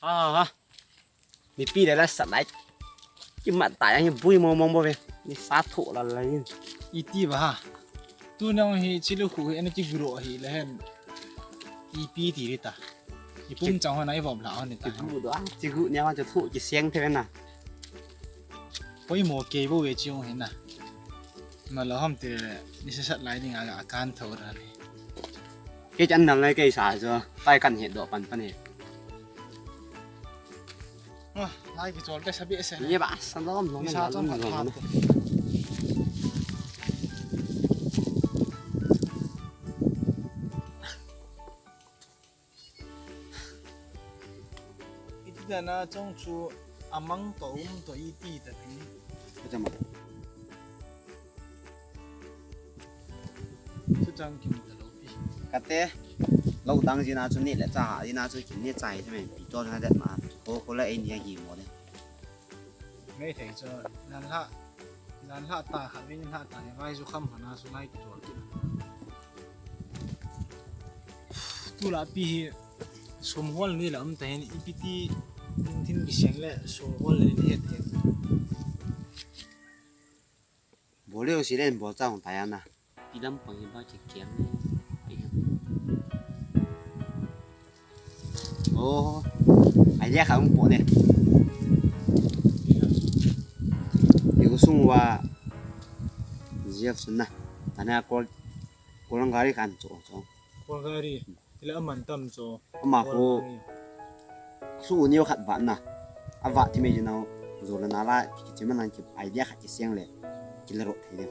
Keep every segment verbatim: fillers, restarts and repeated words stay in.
Ha ha. Mipi le la sa lai. Kimat ta yang bui mo mo mo ve. Ni sa tho la la yin. Iti ba ha. Tu nang hi chilu khu hi ana kiguro hi le hen. Ipi ti ri ta. Ipum chang ho na ivop la ho ni ta. Chigu do. Chigu ni ma chu tho kiseng the na. Poimo kei bou ve chi hung hin na. Malo ham te ni sasat lai ding a, a kan tho ra ni. Kei chan nam lai kei sa jo. Pai kan het doh pan pan he. Ah, lai kichol behseh behseh. Ye ba, sa lom lom. Ni sa chom khat lom. Iti dan a chong chu amang to um to iti ta ni. Kachama. Chu chang kim ta lo pi. Kate, lo dang jina chu ni le cha ha, jina chu kin ni chai chu men pi to na det ma. Ko ko la ei ni a hi mo le. Mei thei chu, nan la, nan la ta kha, min la ta ni vai chu kham hana chu lai ki to. Tu la pi hi, sum hol ni la um ta hin, ipi ti, thin ki seng le, sum hol ni ni het het. Bol le si len bol cha hung ta ya na. Pi lam pang hi ba ki kiam ni. Pi. Oh, idea kha um po ne. Igu sung wa Jeff sun na. Tana kol, kolang gari kan cho cho. Kol gari. Ila aman tam cho. Ama ko. Kol gari. Su ni khat ba na. Ava ti me jina. Zo la na la ki chi man ki idea khat ki siang le. Ki la ro thei le.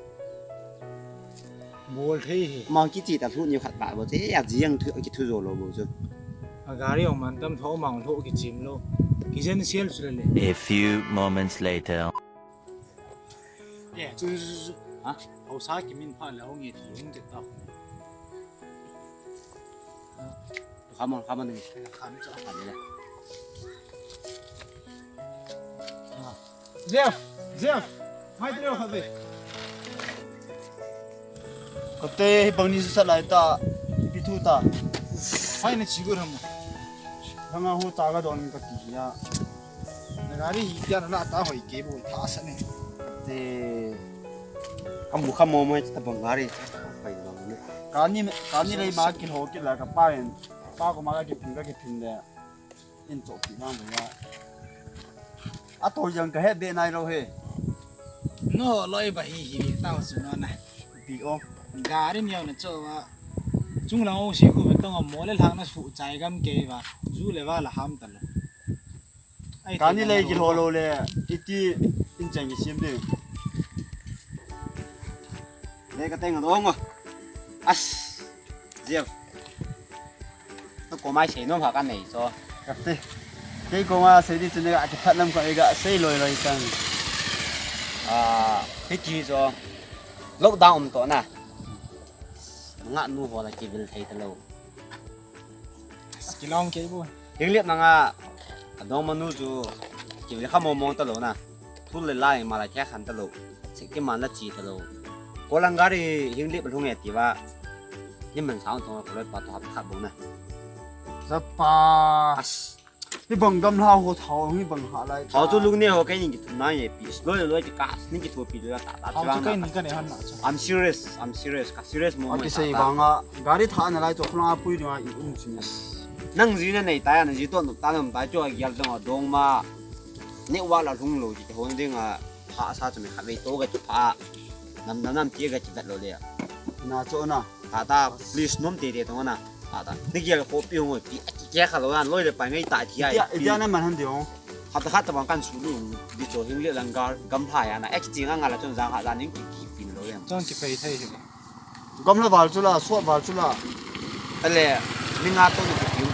Bol thei hi. Ma ki chi ta thu ni khat ba bo che ya jiang thu ki thu zo lo bo chu. A gari ong man tam tho mang tho ki chim lo. Ki jen sial chu le. A few moments later. Ye, chu, chu, chu, chu. Ha? Hausa ki min pha le hong ye ti hong te ta. Kham on, kham on ni. Kham cha. Kham ni le. Jeff, Jeff, mai trio kha ve. Kate hi bang ni sa lai ta, pi thu ta. Hai na chi gu ram. Bang a hu ta ga don ka ti ya. Na gari hi kya na ta hoi ke bo tha sa ne. Te. Kamu kham mo mo ta bang gari. Pai bang ne. Kani, kani lei ma ki ho ki la ka pa en. Pa ko ma ka ki phin ka ki phin de. In cho pi mang ya. A to jang ka he be nai lo he. No loi ba hi hi ta su no na. Pi o. Gari miau na cho wa. Chung lang o si khu be tong a mo le lang na su chai gam ke wa. Ju le wa la ham ta lo. Ai, kani te lei na ki lo. Lo lo le. Iti in chang ki sim de. Le ka teng a dong o. As. Jeff. Ko mai sei nom ha ka nei cho. Kate. Kei ko ma sei di chu ne a ki phat lam ko e ga sei loi loi tang. Ah, hiti cho. Lockdown um to na. Nga nu ho la ki vil thei ta lo. Ki long ke bu. Hing liep na nga. Adong manu chu. Ki vil kha mo mo ta lo na. Thul le lai ma la khe khan ta lo. Sik ki man la chi ta lo. Ko lang gari hing liep lhung e ti wa. Ni man sao thong ko loi pa to hap kha bo na. Za pa. As. Ni bang gam la ho thao ni bang ha lai. Thao chu lung ne ho kai ni ki thum na ye pi. Loi loi ki ka ni ki thu pi loi ta ta. Thao chu kai ni ka ne han na chu. I'm serious. I'm serious. Ka serious mo mo. Ki sei bang a gari tha na lai chu khlang a pui ni wa i um chin. Nang ji na nei ta ya na ji to no ta na ta chu a gyal dong a dong ma. Ni wa la lhung lo ji te hon ding a. Pha sa chu me kha ve to ga chu pha. Nam nam nam ti ga chu vet lo le. Na cho na. Ta ta please nom te te to na. Ta ta. Ni gel ko pi hung pi. Ke kha lo an loi le pa ngai ta ti ai. Tia, tia na man han de hung. Khat khat ta bang kan su lu. Di cho hing le lang gar gam pha ya na. Ek ti nga nga la chon jang ha ja ning ki ki pin lo ya. Chon ki phei thei hi. Gam la val chu la, suat val chu la. Ale, ni nga to ni ki piu.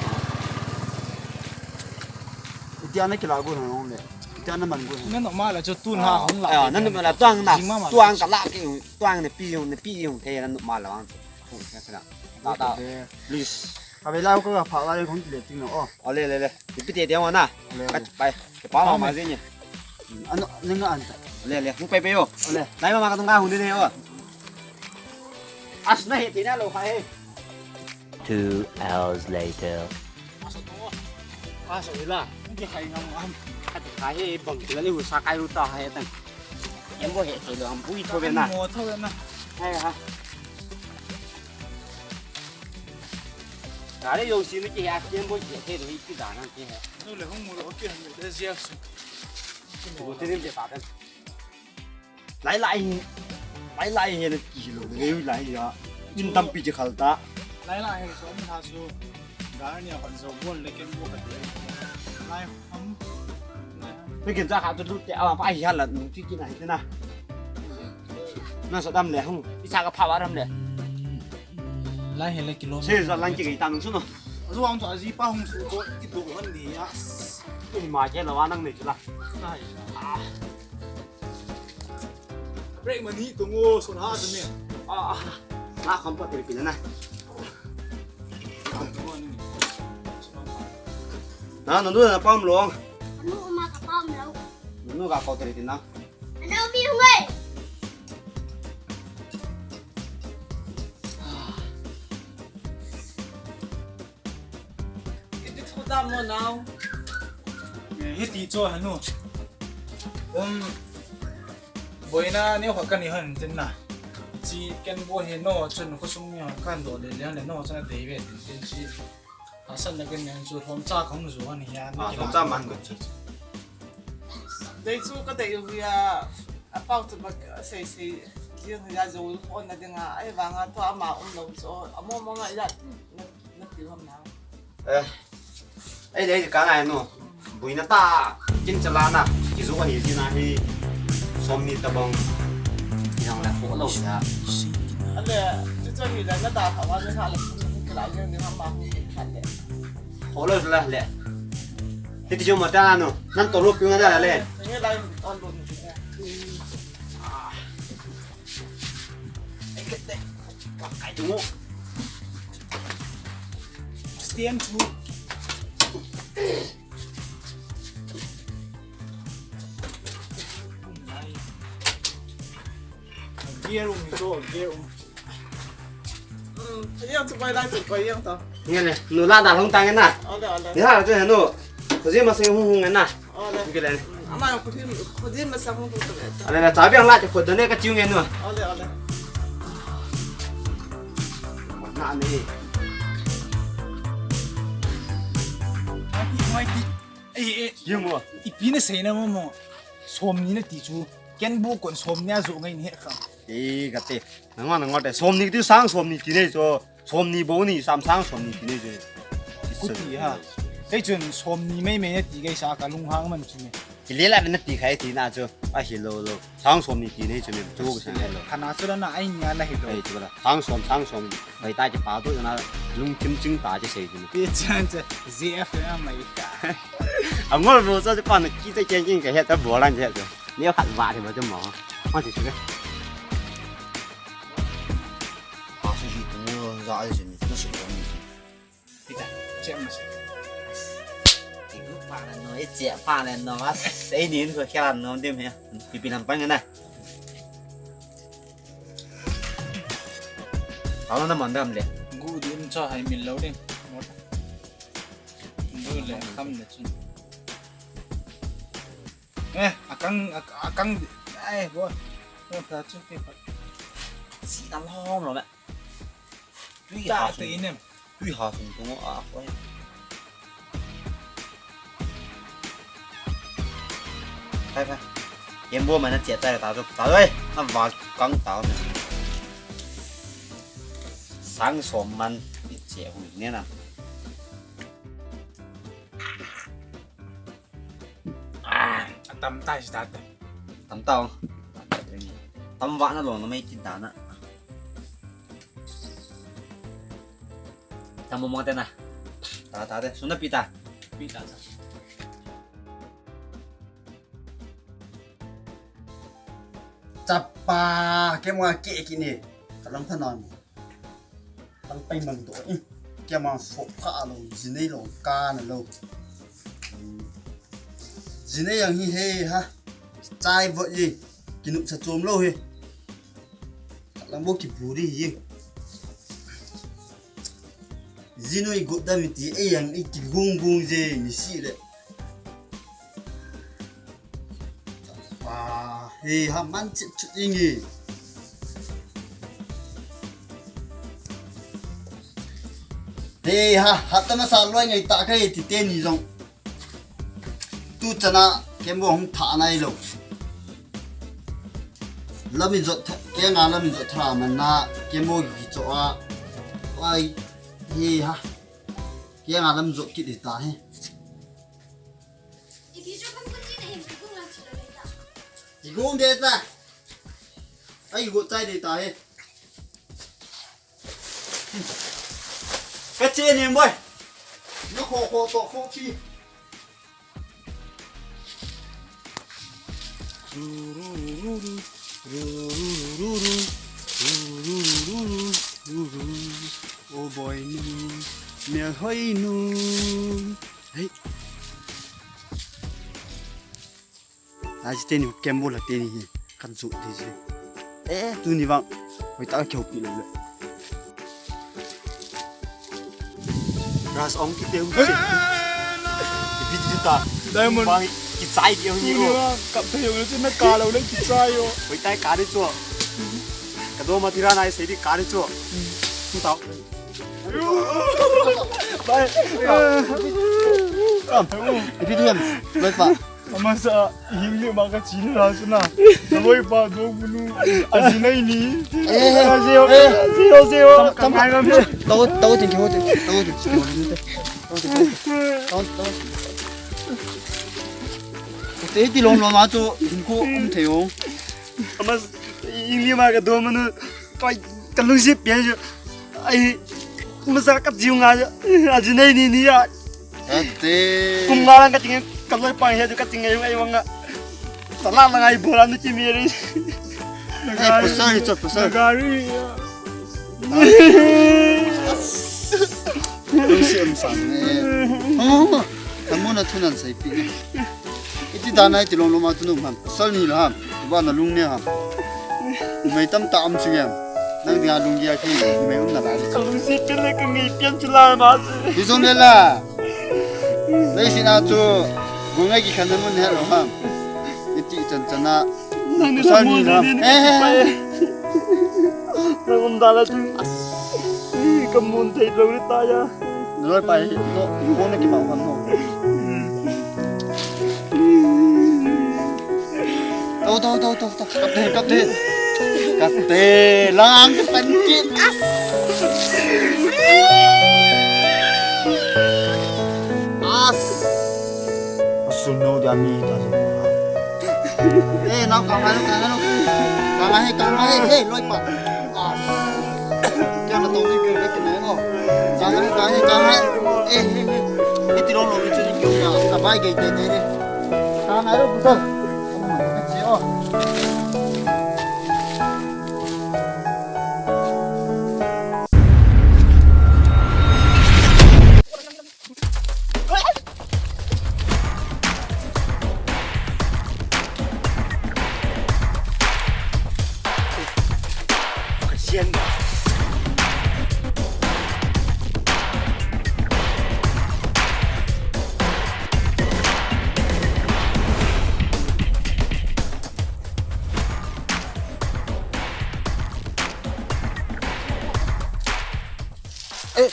Itiana kila gun hong le. Itiana man gun. Nanu ma la chu tun ha hong la. Ah, nanu ma la tuang na. Jing ma ma. Tuang ka la ki, tuang ne pi yung, ne pi yung the nanu ma la wang. Hong kya kya. Ta ta. Please. Ka ve la ko ka pha la le kong ki le ting no. Oh. Ale le le. Ni pi te te wa na. Le, ka le. Pai. Ke pa ma ma je ni. Ano, ni nga an ta. Le le, hung pai pai yo. Le. Nai ma ma ka tung ka hung de ne yo. As na he te na lo kha he. Two hours later. Asa to. Asa ila. Kihai ham ham. Ati kha he bang kila le hu sa kai ru ta hai tang. Em bo he thei lo ham bui tho ve na. Mo tho ve na. Hai ha. Gari yo si ni ki ha kem bo je thei lo ki da na ki ha. Nu le hung mu lo ki han de zia su. Bo te ni je ta ta. Lai lai hi, lai lai hi na ki lo, ngai lai ya. In tampi chi khal ta. Lai lai hi so mi ha su. Gar ni a pan so bol le ken bo ka te. Lai ham. Ni ken ja kha tu lu te a pa hi ha la nu chi ki na hi te na. Na sa dam le hung. I sa ka pha wa dam le. Lai hi le kilo. Se za lang ki ta nung su no. Zu ang to a ji pa hung su ko ki do han ni ya. Ni ma je la wa nang ne chu la. Ai. Break mani tungo sun ha tu me. Ah, ah. Na kham pa teri pina na. Na, na, na, na pam long. Anu ma ka pam lo. Nu ka ko teri pina. Anu mi hung ai. Iti thu ta mo nau. Eh, hiti cho hanu. Um, boina ni ho ka ni han tin na. Chi ken bo he no chun ko sung ni ho kan do le le le no chun dei ve tin tin chi. Asan na ken ni chu hom cha khong zu han hi an. Ah, hom cha man ko chi. Dei chu ka dei u ya. A pau tu ba sei sei. Jing ya zo on na dinga. Ai vanga to ama um lo cho. Amo mo nga ya. Eh, ei le ka ngai no. Buina ta kin chala na. Ki zu ka ni si na hi. Som ni ta bang. Yang la ko lo ya. Ale, chu chu hi la na ta ta wa na ha la. Ka la yang ni ma ma ni ka le. Ko lo la le. Hiti jo ma ta no. Nan to lo pi nga da le. Ni la on lo ni. Ai, kete. Kai tu mo. Stand tu. Gear um to, gear um. Hmm, yang tu pai lai tu pai yang ta. Nge ne, nu la da long tang na. Ole, ole. Ni ha tu nu. Ko ji ma se hung hung na. Ole. Nge le. Ama ko din, ko din ma sa hung tu tu le. Ale na, chabi ang la ko done ka chiu nge nu. Ole, ole. Na ni. Mai ti, mai ti. Eh, eh. Ye mo. Ipi na sei na mo mo. Som ni na ti chu. Ken bu kon som ni a zo ngai ni he ka. Eh, ka te. Nangma nangma te. Som ni ti sang som ni ti nei chu. Som ni bo ni sam sang som ni ti nei chu. Ku ti ha. Hei chun som ni mai mai na ti gai sa ka lung hang man chu ni. Ki le la na ti khai ti na chu. A hi lo lo. Sang som ni ti nei chu ni chu ka sa lo. Khana chu la na ai ni a la hi lo. Ei chu la. Sang som sang som. Bai ta ki pa tu na lung kim ching ta ki sei ni. Ti chan cha Z F M mai ka. A ngol bo cha pa na ki cha ken kin ka he ta bo lan je. Ni khat va ti bo chu mo. Ma ti chu ke. Pa su ji tu za ai ji ni tu su ni. Ita, chem mas. Ti gu pa na no, e che pa na no, mas. Ei ni ko kya no dim he. Pi pi lam pan na. Alo na man dam le. Gu din cho hai min lo ding. Du le kham le chun. Eh, akang, ak-, akang, eh, bo. Bo ta chu ke pa. Si na lom lo me. Tui ha sung. Tui ha sung tu ngo a ko. Phai, phai. Yem bo man na chia tai ta chu. Ta oi. Na va kang ta ne. Sang som man. Ni chia hu ne na. Ah, atam tai si tate. Tam tao. Tam va na lo na mai tin ta na. Tam mo mo te na. Ta ta te. Suna pi ta. Pi ta ta. Chapa, ke mo ke ki ni. Ka lam pha na ni. Tang pai mang to, eh. Kya mang so kha lo, jinei lo, ka na lo. Jinei yang hi he ha. Chai vo ye. Ki nup sa chom lo he. Lang bo ki puri ye. Jinei got da mi ti e yang i ki gung gung je mi si le. He ha, man chit chit inge. He ha, hapta masa loi ngai ta ka he ti teni jong. Tu chana kemo hung tha nai lo. Lam ijot tha, kenga lam ijot tha man na kemo ki cho a. Ai, he ha. Kenga lam jot kit ta he. Ipi chu kan kun chin ahi, ipi kong lang chin ahi ta. Ipi kong de ta. Ai, go chai de ta he. Ka che ni boy. Ni kho kho to kho pi. O boy nu, mel hoi nu. Hey. Aji teni kembo la teni hi. Kan jot ding ji. Eh, tuni vang. Hoi ta keu pi lo le. Ras ong ki teu. Ipi ti ta. Diamond. Bang kichai ti ni ko. Kap thei lo chu na ka lo le kichai o. Hoi tai ka de chu. Ka do ma tira nai sei di ka de chu. Tu tao. Bye. Ipi ti em. Loi pa. Amasa, hing ni ma ka chin la suna. Ka loi pa do gunu. Aji nai ni. Eh, eh, eh. Aji o, aji o, aji o. Tam, tam. Ka ngai ngam ni. Tau, tau tin ki ho tin. Tau tin ki ho tin. Tau tin. Tau, tau. Te ti long long ma chu hing ko um thei o. Amasa, hing ni ma ka do manu. Pai, ka lungset pen chu. Ai, masa ka jiu nga chu. Aji nai ni ni a. Ate. Kum nga lang ka ting, ka loi pa he chu ka ting ngai, ai, wang a. Sala la ngai bola ni ti mi ri. Eh, pasal ni chu, pasal. Gari. Lungset um sang ni. Oh, kamu na thunan sai pi. Iti dan a iti long long ma tunu ham. Pasal ni la ham. Ba na lung ne ham. Mai tam ta am ching em. Nang dinga lung ya ki mai um na la. Ka lungset pen le ka ngai pen chu la ma. Ti jong le la. Leiset a chu. Gu ngai ki khan mun he lo ham. Iti chan chan a. Nang ni pasal ni la. Eh. Nang um da la chu. Ka mun thei lo ni ta ya. Loi pa hi, no, ko na ki ma kan no. To, to, to, to, to. Kap te, kap te. Kap te, lang ka pan kit. As. As. Asun no dia mi ta. Eh, nau ka ngai, ka ngai. Ka ngai, ka ngai, he, loi pa. Kya na tong ni ke ke na ngo. Ka ngai, ka ngai, ka ngai. Eh, eh, eh. Iti long long ni chu ni kya. Ka bai ke te te ni. Ka ngai lo ku sa. Ka ma ka che o. Eh,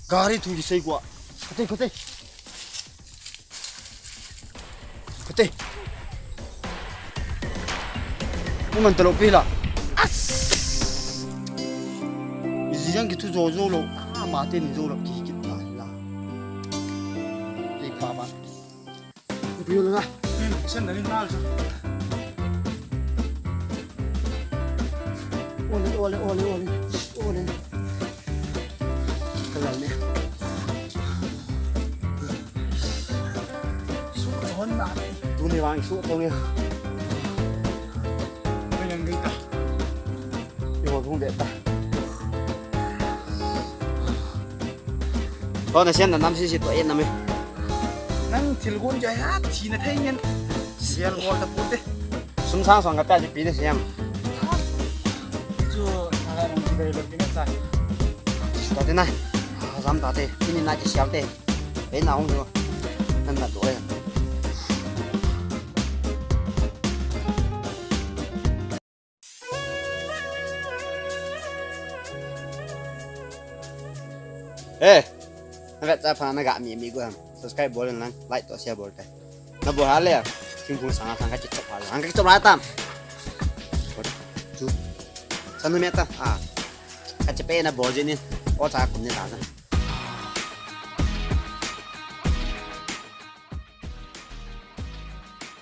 gari thu kisei kwa. Kate, kate. Kate. Uman talo pila. As. Ijang kitu jo jo lo. Ah, mate ni jo lo ki kita la. Te pa ba. Biu la. Hmm, sen da ni na. Ole, ole, ole, ole. Ole. Ka lal ne. Su ka hon na. Tu ni wang su tong ya. Ka yang gei ta. Iwa gung de ta. To na sian na nam si si to e na me. Nang thil gon jai ha thi na thei ngen. Sial gol ta pute. Sum sang song ka ta ji pi na siam. Chu na la nang dei lo pi na cha. Ta te na. Jam ta te. Ini na ji sial te. Ei na hung jo. Nan na to e. Hey, na vet cha pha na ga mi mi go ham. Subscribe bol lang, like to share bol te. Na bol ha le. Thingphung sang sang ka chit chop ha. Hang ka chop ha tam. Tu. Sanu me ta. Ah. Ka chep pe na bol je ni. O cha kum ni ta sa.